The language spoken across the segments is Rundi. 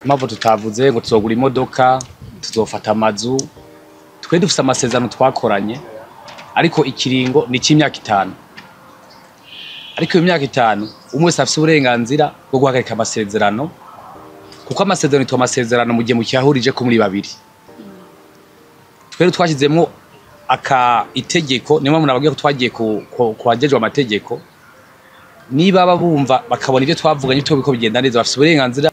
Impamvu tutavuze ngo tuzogura imodoka, tuzofata amazu, twe dufise amasezerano twakoranye, ariko ikiringo ni c'imyaka 5. Ariko iyo myaka 5 umwe wese afise uburenganzira bwo guhagarika amasezerano, kuko amasezerano yitwa amasezerano mu gihe mukiyahurije ko muri babiri. Twere twashizemwo aka itegeko, niyo mpamvu nababwiye ko twagiye ku bajejwe amategeko, niba babumva bakabona ibyo twavuganye ko bigenda neza, bafise uburenganzira.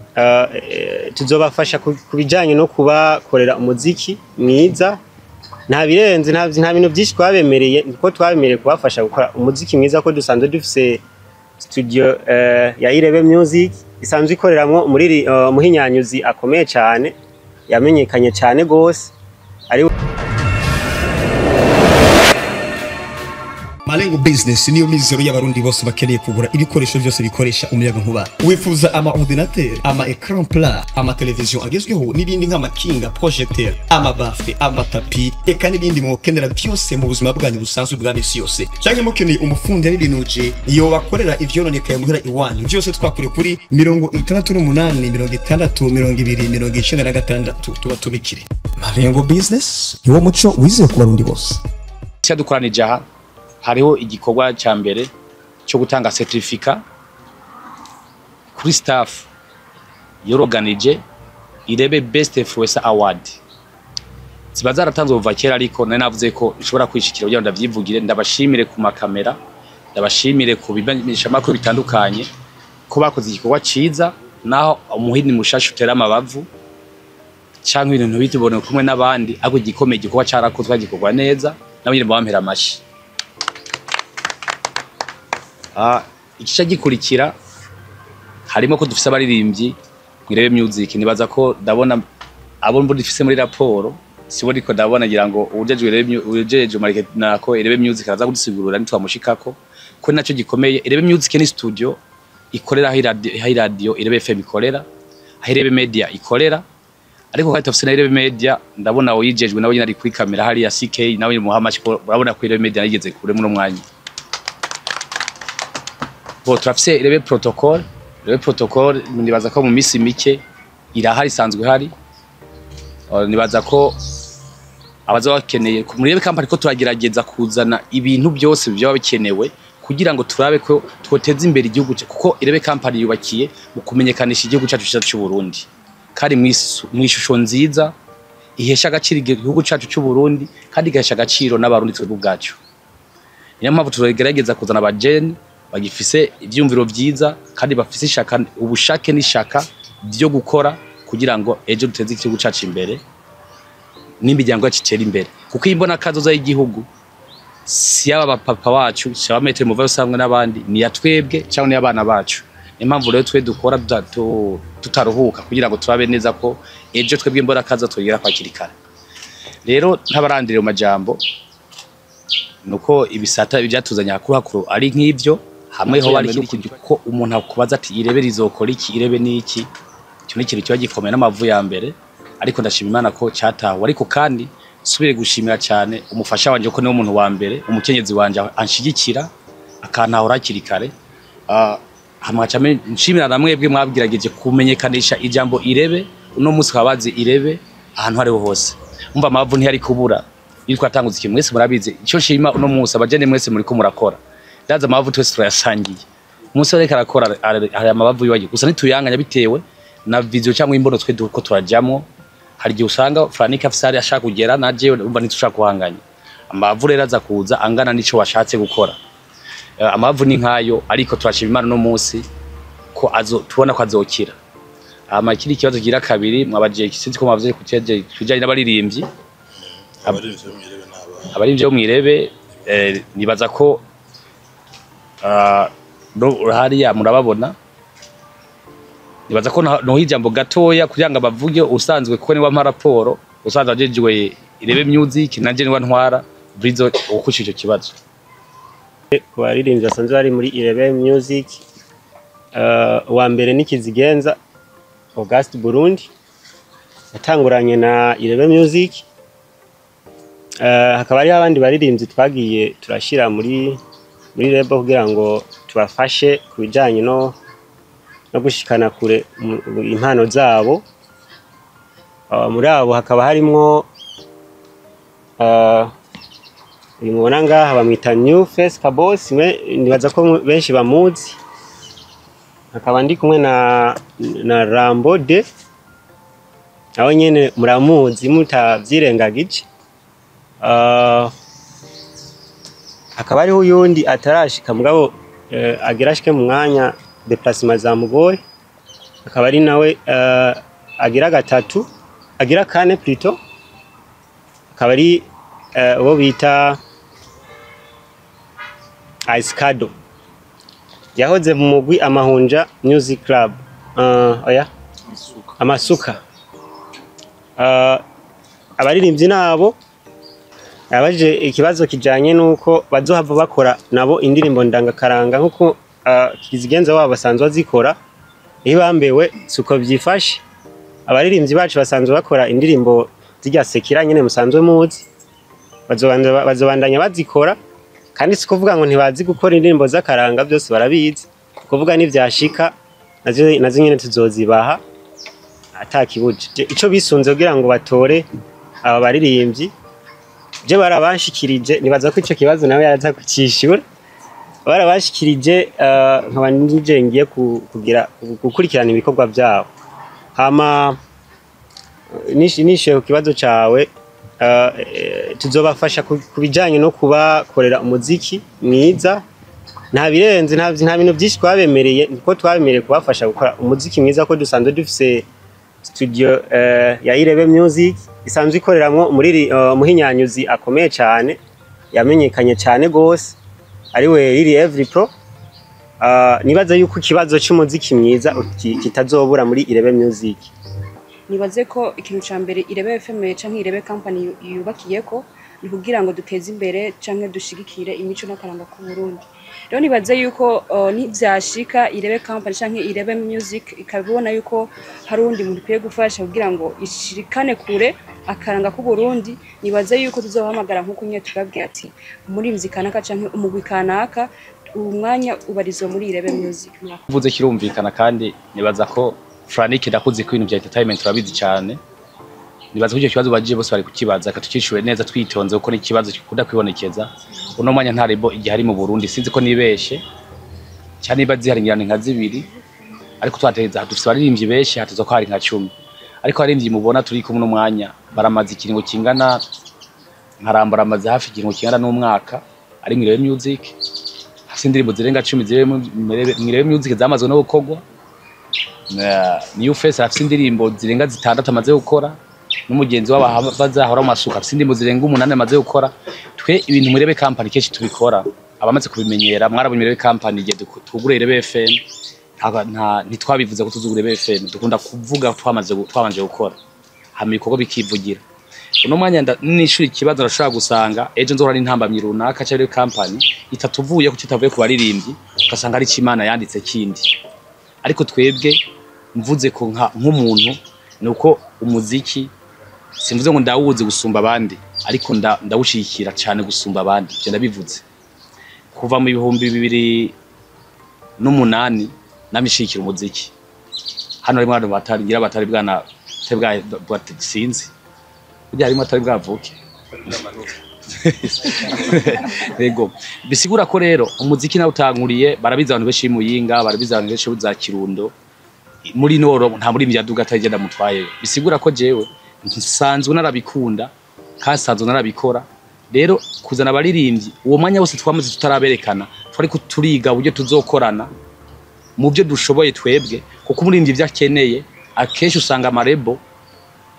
Tuzobafasha ku bijanye no kubakorera umuziki mwiza, nta birenze, nta bintu byinshi twabemereye, kuko twabemereye kubafasha gukora umuziki mwiza, ko dusanzwe dufise studio ya Irebe Music isanzwe ikoreramwo muri muhinyanyuzi akomeye cyane, yamenyekanye cyane gose ari Malengo Business niyo mizero y'abarundi bose bakeneye kugura ibikoresho byose bikoresha umuyaga nkuba. Wifuza ama ordinateur, ama écran plat, ama television agezweho n'ibindi nk'amakinga, projecteur, ama baffle, ama tapis, eka n'ibindi mwokenera byose mu buzima bwanyu busanzwe bwa misi yose. Cyangwa mukeneye umufundi y'ibinuje iyo bakorera ivyononekaye muhira iwanyu, byose twakure kuri 68 60 20 96 tuba tubikire. Malengo Business niwo muco wizeye ku barundi bose. Dukoranije aha hariho igikorwa cya mbere cyo gutanga certificat kuri staff yoroganije Irebe Best Influencer Award. Ziba zaratanzwe kuva kera, ariko nari navuze ko nshobora kwishikira kugira ngo ndavyivugire, ndabashimire ku makamera, ndabashimire ku bimenyeshamakuru bitandukanye ko bakoze igikorwa ciza, naho umuhini mushasha utera amabavu canke ibintu bitubone kumwe n'abandi, ariko igikomeye igikorwa carakozwe gikorwa neza, nabo nyene bampera amashi. Igice gikurikira harimo ko dufise abaririmbyi Irebe Music. Nibaza ko ndabona abo mbona dufise muri raporo sibo, ariko ndabona ngira ngo uwujejwe Irebe, uwujejwe market nako Irebe Music araza kudusigurira nitwamushikako ko naco gikomeye. Irebe Music ni studio ikorera aho radio Irebe FM ikorera, aho Irebe Media ikorera, ariko kandi dufise na Irebe Media, ndabona uyijejwe nawe nyine ari kuri kamera hariya CK, nawe muhamashi ko urabona ko Irebe Media yigeze kure muri mwanya. Bo turafise Irebe Protocol. Irebe Protocol nibaza ko mu misi mike irahari, isanzwe ihari. Nibaza ko abaza bakeneye muri Irebe Company ko turagerageza kuzana ibintu byose byaba bikenewe kugira ngo turabe ko twoteza imbere igihugu, kuko Irebe Company yubakiye mu kumenyekanisha igihugu cyacu cyiza cy'u Burundi, kandi mu ishusho nziza ihesha agaciro igihugu cyacu cy'u Burundi, kandi igahesha agaciro n'abarundi twebwe ubwacu. Niyo mpamvu turagerageza kuzana abajene bagifise ivyumviro vyiza kandi bafise ishaka, ubushake n'ishaka byo gukora kugira ngo ejo duteze igihugu cacu imbere n'imiryango yacu itere imbere, kuko imbona kazoza y'igihugu si yaba papa wacu, si aba maître muvayo sangwe n'abandi, ni ya twebwe cyangwa ni abana bacu. Niyo mpamvu rero twe dukora tutaruhuka kugira ngo turabe neza ko ejo twebwe imbona kazoza twegera kwakiri kare. Rero ntabarandire mu majambo, nuko ibisata ibyatuzanye hakuru ari nk'ivyo hamwe ho bari ko umuntu akubaza ati Irebe rizokora iki, Irebe niki, icyo ni ikintu kiba gikomeye n'amavu ya mbere, ariko ndashima Imana ko cyatawe. Ariko kandi subire gushimira cyane umufasha wanje ko niwe muntu wa mbere, umukenyezi wanje anshigikira akantahura hakiri kare. Hamwe nshimira na mwebwe mwabwirageje kumenyekanisha ijambo Irebe, uno munsi kabazi Irebe ahantu hariho hose. Umva amavu ntiyari kubura iyo twatanguze ikintu, mwese murabizi icyo nshima uno munsi abajene mwese muri ko murakora. Ndaza amabavu twese turayasangiye, umunsi ariko arakora hari amabavu yiwagiye gusa ntituyanganya bitewe na video cyangwa imbono twe duko turajamwo. Hari igihe usanga Franika afise ashaka kugera na jewe umva ntitushaka kuhanganya. Amabavu rero aza kuza angana n'ico washatse gukora. Amabavu ni nkayo, ariko turashima Imana no munsi ko azo tubona ko azokira. Ama ikindi kibazo gira kabiri mwabaje sinzi ko mwavuze kuceje kujanye n'abaririmbyi, abaririmbyi bo mw'Irebe, nibaza ko hariya murababona. Nibaza ko no ijambo gatoya kugira ngo bavuge usanzwe kuko niwa mpa raporo usanzwe ajejwe Irebe Music nanje niwa ntwara brizo ukusha ico kibazo. Ku baririmbyi basanzwe bari muri Irebe Music, wa mbere ni Kizigenza August Burundi yatanguranye na Irebe Music. Hakaba hariho abandi baririmbyi twagiye turashira muri Irebe kugira ngo tubafashe ku bijanye no gushikana kure impano zabo. Muri abo hakaba harimwo uyu mubona ngaha bamwita New Face Kabos, mwe nibaza ko benshi bamuzi. Hakaba ndi kumwe na Rambo de, aho nyene muramuzi mutavyirengagije. Hakaba hariho uyundi atarashika mugabo agira ashike mu mwanya, déplacement zamugoye, akaba ari nawe agira gatatu, agira kane plutôt, akaba ari uwo bita Icecado, yahoze mu mugwi Amahunja Music Club, oya, Amasuka. Abaririmbyi nabo abajije ikibazo kijanye nuko bazohava bakora nabo indirimbo ndangakaranga nkuko kizigenza wabo basanzwe bazikora. Ibambewe suko vyifashe, abaririmbyi bacu basanzwe bakora indirimbo zirya sekira nyene musanzwe muzi, bazobandanya bazikora. Kandi si kuvuga ngo ntibazi gukora indirimbo z'akaranga, byose barabizi. Kuvuga n'ivyashika nazo nyene tuzozibaha atakibuje. Ico bisunze kugira ngo batore aba baririmbyi, je barabashikirije, nibaza ko ico kibazo nawe yaza kucishura. Barabashikirije, nkaba nije ngiye kugira gukurikirana ibikorwa byabo. Hama nishiye ku kibazo cawe, tuzobafasha ku bijanye no kubakorera umuziki mwiza. Nta birenze, nta bintu byinshi twabemereye, kuko twabemereye kubafasha gukora umuziki mwiza, ko dusanzwe dufise studio ya Irebe Music isanzwe ikoreramwo muri umuhinyanyuzi akomeye cyane, yamenyekanye cyane gose, ariwe Lily Every Pro. Nibaza yuko ikibazo cy'umuziki mwiza kitazobura muri Irebe Music. Nibaze ko ikintu ca mbere Irebe FM canke Irebe Company yubakiyeko ni kugira ngo duteze imbere canke dushigikire imico n'akaranga k'u Burundi. Rero nibaze yuko nivyashika Irebe Company canke Irebe Music ikabibona yuko hari uwundi muntu ikwiye gufasha kugira ngo ishirikane kure akaranga k'u Burundi, nibaze yuko tuzobahamagara nk'uko nyene tubabwira ati umuririmvyi kanaka canke umugwi kanaka umwanya ubarizwa muri Irebe Music. Murakoze. Mvuze kirumvikana, kandi nibaza ko Frank ndakuzi ko ibintu bya entertainment turabizi cyane. Nibaza ko icyo kibazo bagiye bose bari kukibaza katucishuwe neza twitonze, kuko ni ikibazo gikunda kwibonekeza. Uno mwanya nta label igihari mu Burundi, sinzi ko nibeshe cyane niba zihari, ngira ni nka zibiri, ariko twategeza dufise abaririmbyi benshi, hateza ko hari nka 10. Ariko abaririmbyi mubona turi kumwe uno mwanya baramaze ikiringo kingana, nkarambara amaze hafi ikiringo kingana n'umwaka ari mw'Irebe Music, hafise indirimbo zirenga 10 ziri mw'Irebe Music zamazwe no gukorwa. New Face afise indirimbo zirenga zitandatu amaze gukora, n'umugenzi wabo bazahora mu Masuka afise indirimbo zirenga umunani amaze gukora. Twe ibintu muri Irebe Company kenshi tubikora, abamaze kubimenyera mwarabonye Irebe Company igihe twugura Irebe FM, ntitwabivuze ko tuzugura Irebe FM, dukunda kuvuga twamaze twabanje gukora, hama ibikorwa bikivugira. Uno mwanya nishuri ikibazo ndashobora gusanga ejo nzohora n'intambamyi runaka cyangwa Irebe Company itatuvuye ko kitavuye ku baririmbyi, ugasanga ari Imana yanditse kindi. Ariko twebwe mvuze ko nk'umuntu nuko umuziki simvuze ngo ndawuzi gusumba abandi, ariko ndawushigikira cyane gusumba abandi. Ivyo ndabivuze kuva mu 2008 namishikira umuziki. Hano harimo abantu batari ngira batari bwana batari bwa sinzi burya harimo atari bwavuke. Yego, bisigura ko rero umuziki nawe utankuriye, barabizi abantu benshi Muyinga, barabizi abantu benshi za Kirundo, muri Noro nta muri myaduga atagenda mutwaye. Bisigura ko jewe nsanzwe narabikunda kandi nsanzwe narabikora. Rero kuzana abaririmbyi uwo mwanya wose twamaze tutaraberekana, twari kuturiga uburyo tuzokorana mu byo dushoboye twebwe, kuko umuririmbyi ivyo akeneye akenshi usanga ama label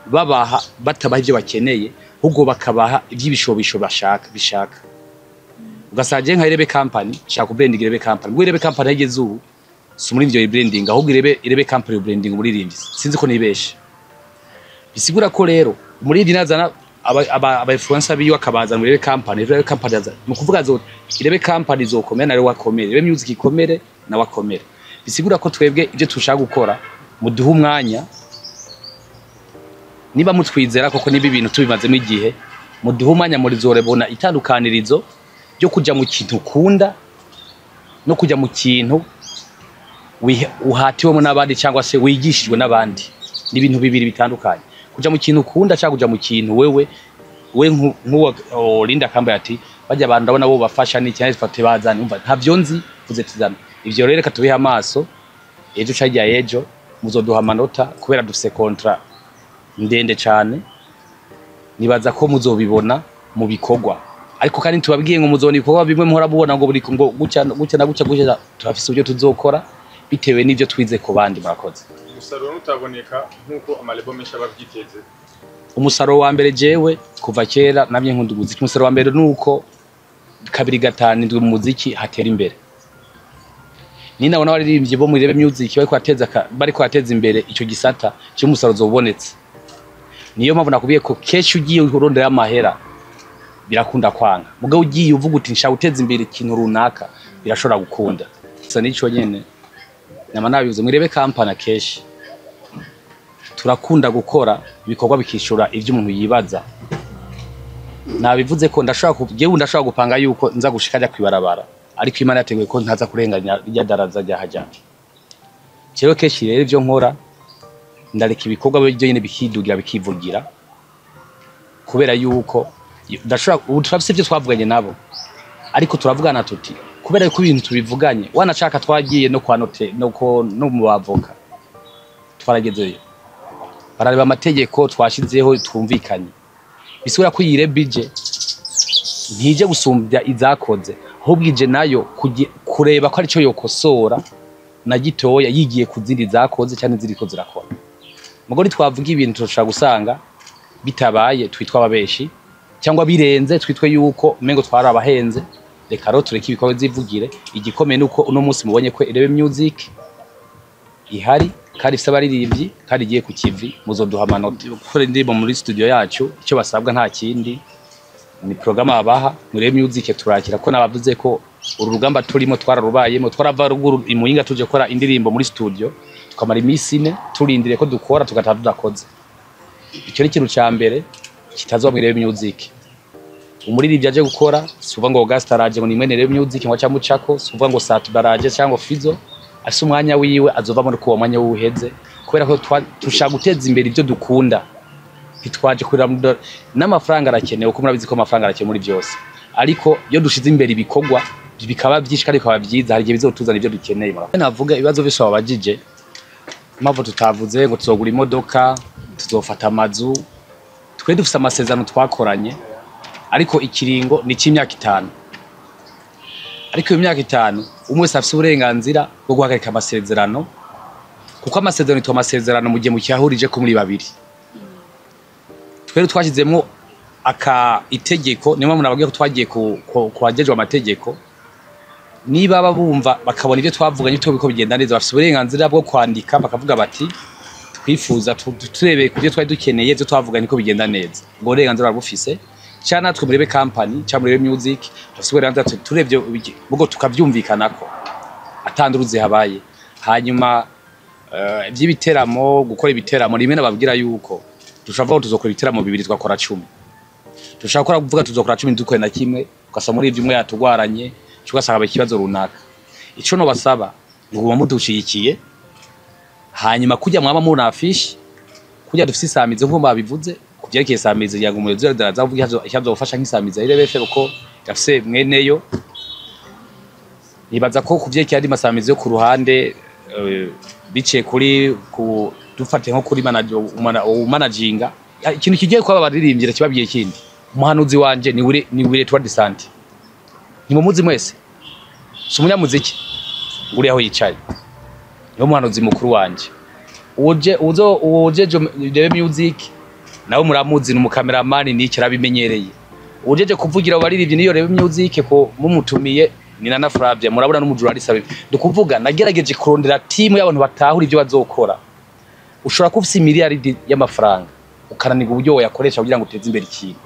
babaha batabaha ivyo bakeneye, ahubwo bakabaha ivy'ibishobisho bashaka bishaka. Ugasanga nka Irebe Company shaka kubranding Irebe Company, ngo Irebe Company yageze ubu si muri ivyo branding, ahubwo Irebe Company branding umuririmbyi, sinzi ko nibeshe. Bisigura ko rero umuririmbyi nazana aba influencer biyo akabaza muri Irebe Company, Irebe Company aza mu kuvuga zo Irebe Company zokomera nawe wakomere, Irebe Music ikomere nawe akomere. Bisigura ko twebwe ivyo tushaka gukora muduha umwanya, niba mutwizera koko, niba ibintu tubimazemo igihe, muduha umwanya muri zorebona itandukanirizo ryo kuja mu kintu ukunda no kuja mu kintu uhatiwemo n'abandi cyangwa se wigishijwe n'abandi. Ni ibintu bibiri bitandukanye. Kuja mu kintu ukunda cyangwa kuja mu kintu wewe we nk'uwo Linda Kamba ati bajya abantu ndabona bo bafasha ni cyane fate bazana, umva ntavyo nzi vuze tizana. Ivyo rero reka tubihe amaso ejo cajya ejo muzoduha amanota, kubera dufise contrat ndende cane. Nibaza ko muzobibona mu bikorwa, ariko kandi tubabwiye ngo muzobona ibikorwa bimwe muhora mubona ngo buri ngo gutya gutya na gutya gutya. Turafise uburyo tuzokora bitewe n'ivyo twize ku bandi. Murakoze. Umusaruro utaboneka nk'uko ama label menshi aba avyiteze? Umusaruro wa mbere, jewe kuva kera namye nkunda umuziki, umusaruro wa mbere nuko 257 mu muziki hatera imbere. Ninabona abaririmbyi bo muri Irebe Music bariko bateza imbere ico gisata cy'umusaruro ubonetse. Niyo mpamvu nakubwiye ko kenshi ugiye urondera amahera birakunda kwanga, mugabo ugiye uvuga uti nshaka guteza imbere ikintu runaka, birashobora gukunda. Gusa nico nyene nama nabivuze, mwirebe kampani akenshi turakunda gukora ibikorwa bikishura ivyo umuntu yibaza. Nabivuze ko ndashobora jewe ndashobora gupanga yuko nza gushika ajya kwibarabara, ariko Imana yateguye ko ntaza kurenganya rya daraza rya haja. Rero kenshi rero ivyo nkora ndareka ibikorwa byo nyene bikidugira bikivugira, kubera yuko ndashobora ubu turafise ivyo twavuganye nabo, ariko turavugana tuti kubera yuko ibintu tubivuganye wanashaka twagiye no kwa note no ko no mu bavoka twaragezeyo barareba amategeko twashizeho twumvikanye. Bisubira ko iyi rebije ntije gusumbya izakoze, ahubwo ije nayo kureba ko arico yokosora na gitoya yigiye ku zindi zakoze cyane ziriko zirakora. Mugo twavuga ibintu tushobora gusanga bitabaye twitwa ababeshi, cyangwa birenze twitwe yuko umengo twari abahenze. Reka rero tureke ibikorwa zivugire. Igikomeye nuko uno munsi mubonye ko Irebe Music ihari kandi ifise abaririmbyi kandi igiye ku kivi, muzoduha amanota. Gukora indirimbo muri studio yacu icyo basabwa nta kindi ni programme babaha. Muri Music turakira ko nabavuze ko uru rugamba turimo twararubayemo, twarava ruguru imuyinga tuje gukora indirimbo muri studio, tukamara iminsi 4 turindiriye ko dukora tugataha tudakoze. Icyo ni ikintu ca mbere kitazoba muri Irebe Music. Umuririmbyi aje gukora si uvuga ngo Augusta araje ngo ni mwene Irebe Music ngo aca mucako, si uvuga ngo Satuba araje cyangwa Fizo, afise umwanya wiwe azovamo no kuwo mwanya wuheze, kubera ko tushaka guteza imbere ibyo dukunda. Ntitwaje kurira n'amafaranga arakenewe, kuko murabizi ko amafaranga arakenewe muri byose, ariko iyo dushize imbere ibikorwa bikaba byinshi kandi bikaba byiza, hari igihe bizotuzana ibyo dukeneye. Navuga ibibazo byose wabajije, impamvu tutavuze ngo tuzogura imodoka, tuzofata amazu, twe dufise amasezerano twakoranye, ariko ikiringo ni cy'imyaka 5. Ariko iyo myaka 5 umwe wese afise uburenganzira bwo guhagarika amasezerano, kuko amasezerano yitwa amasezerano mu gihe mukiyahurije ko muri babiri. Twere twashyizemo aka itegeko, niyo mpamvu nababwiye ko twagiye ku bajejwe amategeko. Niba bumva bakabona ibyo twavuganye ko bigenda neza, bafise uburenganzira bwo kwandika bakavuga bati twifuza turebeye ku byo twari dukeneye, ibyo twavuganye ko bigenda neza. Ubwo burenganzira barabufise. Cyangwa natwe murebe company cyangwa murebe music dufise uburenganzira turebye ubwo tukavyumvikanako atanduruzi habaye. Hanyuma iby'ibiteramo, gukora ibiteramo, rimwe nababwira yuko dushobora kuvuga tuzokora ibiteramo 2 twakora 10, dushobora kuvuga tuzokora 10 dukore na kimwe, ugasanga muri ivyo umwe yatugwaranye, ugasanga haba ikibazo runaka. Ico no basaba ni ukuguma mudushigikiye, hanyuma kujya mwaba mubona afishi kujya dufise isamizi nkuko babivuze ku vyerekeye isamizi kugira ngo umuyobozi araza avuge icyo azofasha nk'isamizi ya Irebe kuko yafise mweneyo. Nibaza ko ku vyerekeye andi masamizi yo ku ruhande biciye kuri ku dufate nko kuri manager umanaginga ikintu kigiye kwaba abaririmbyi kibabwiye kindi. Umuhanuzi wanje ni wire ni wire Tour de Sante, ni mumuzi mwese, si umunyamuziki uri aho yicaye, niwe muhanuzi mukuru wanje. Uje uzo ujeje Irebe Music nawe muramuzi, ni umukameramani niki arabimenyereye. Ujeje kuvugira abaririmbyi niyo Irebe Music ko mumutumiye ni Nana Flavia, murabona n'umujuraliste abe. Ndikuvuga nagerageje kurondera team y'abantu batahura ibyo bazokora. Ushobora kuba ufise miliyaridi y'amafaranga ukananirwa uburyo woyakoresha kugira ngo uteze imbere ikintu.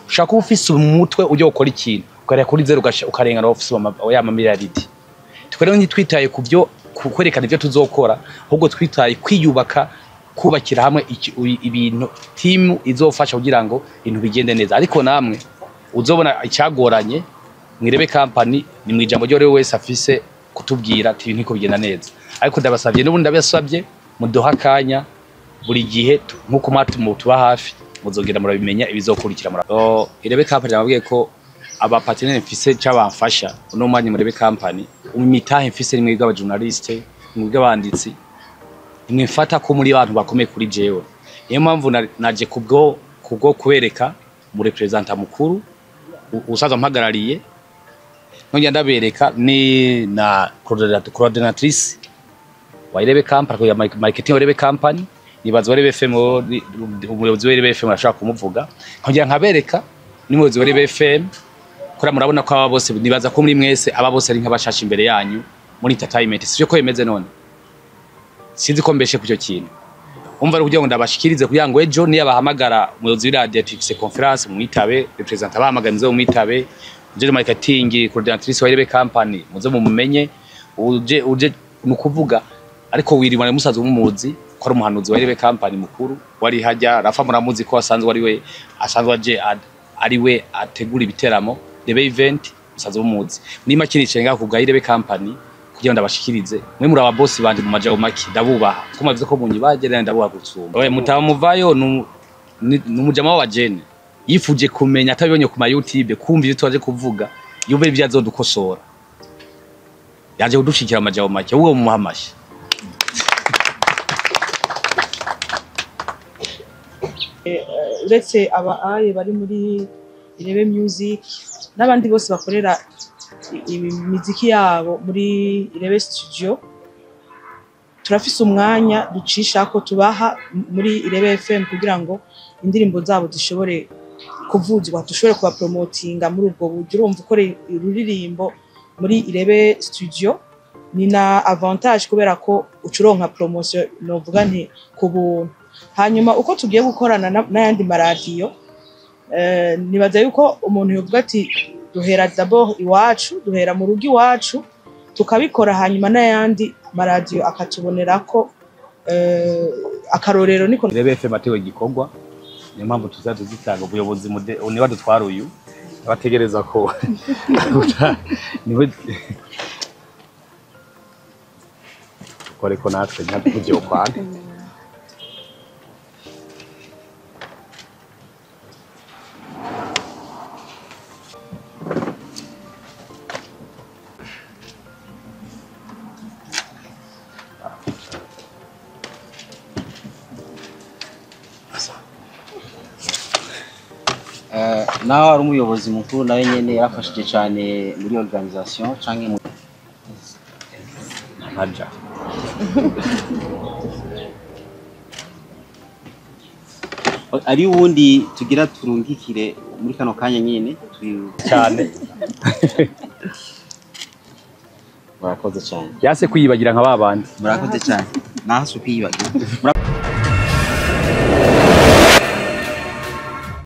Ushobora kuba ufise umutwe ujya gukora ikintu ukareba kuri zero ukarengana ufise ya mamiliyaridi. Twe rero ntitwitaye ku byo kwerekana ibyo tuzokora, ahubwo twitaye kwiyubaka, kubakira hamwe ibintu team izofasha kugira ngo ibintu bigende neza. Ariko namwe uzobona icyagoranye mwirebe company ni mu ijambo ryo wese afise kutubwira ati ibintu bigenda neza. Ariko ndabasabye n'ubundi ndabasabye muduha akanya Buri gihe nkuko mwatumu tuba hafi, muzogenda murabimenya ibizokurikira. Muri Irebe Company nababwiye ko aba partenaire mfise c'abamfasha uno mwanya muri Irebe Company, imitahe mfise nimwe bw'aba journaliste, nimwe bw'abanditsi, nimwe mfata ko muri bantu bakomeye kuri jewe. Niyo mpamvu naje kubwo kubereka mu representant mukuru usaza mpagarariye, nongera ndabereka ni na coordinatrice wa Irebe Company ya marketing wa Irebe Company. Nibaza Irebe FM, umuyobozi wa Irebe FM arashaka kumuvuga, nkongera nkabereka n'umuyobozi wa Irebe FM. Kora murabona ko aba bose, nibaza ko muri mwese aba bose ari nk'abashasha imbere yanyu muri entertainment, sivyo ko bimeze? None sinzi ko mbeshe kucyo kintu. Umva, kugira ngo ndabashikirize, kugira ngo ejo niyo abahamagara umuyobozi w'iradio ati mfise conference mwitabe, representant abahamagara muze mwitabe, uje marketing coordinatrice wa Irebe Company muze mumumenye, uje nukuvuga. Ariko wirimana musaza umuzi ko ari umuhanuzi wa Irebe Company mukuru wari hajya Rafa, muramuzi ko asanzwe ari we asanzwe aje ari we ategura ibiteramo Irebe event, musaza umuzi. Muri make nicaye ngaho kubwa Irebe Company kugira ngo ndabashikirize. Mwe muri aba boss banje, mu majambo make ndabubaha ko mavuze ko munyibagera, ndabubaha gusumba. Oye, mutaba muvayo numujama w'abajene yifuje kumenya atabibonye ku ma YouTube, kumva ivyo twaje kuvuga, yumve ibyo azodukosora, yaje kudushikira. Amajambo make, ubwo mumuha amashyi. Uretse aba aye bari muri Irebe Music n'abandi bose bakorera imiziki yabo muri Irebe Studio, turafise umwanya ducisha ko tubaha muri Irebe FM kugira ngo indirimbo zabo zishobore kuvuzwa, dushobore kubapromotinga muri ubwo buryo. Urumva, ukora ururirimbo muri Irebe Studio ni na avantage kubera ko ucuronka promotion, novuga nti ku buntu. Hanyuma uko tugiye gukorana n'ayandi maradiyo, nibaza yuko umuntu yovuga ati duhera d'abord iwacu, duhera mu rugo iwacu tukabikora, hanyuma n'ayandi maradiyo akatubonerako akarorero niko. Irebe FM atewe igikorwa, niyo mpamvu tuza tuzitanga ubuyobozi niba dutwara uyu abategereza ko niwe ariko natwe ntabwo ukwana. Naho ari umuyobozi mukuru, nawe nyene yarafashije cyane muri organisation canke mu ntaja. Ari uwundi tugira turungikire muri kano kanya nyene cyane. Murakoze cyane. Yase kwiyibagira nka babandi. Murakoze cyane, naho si ukwiyibagira.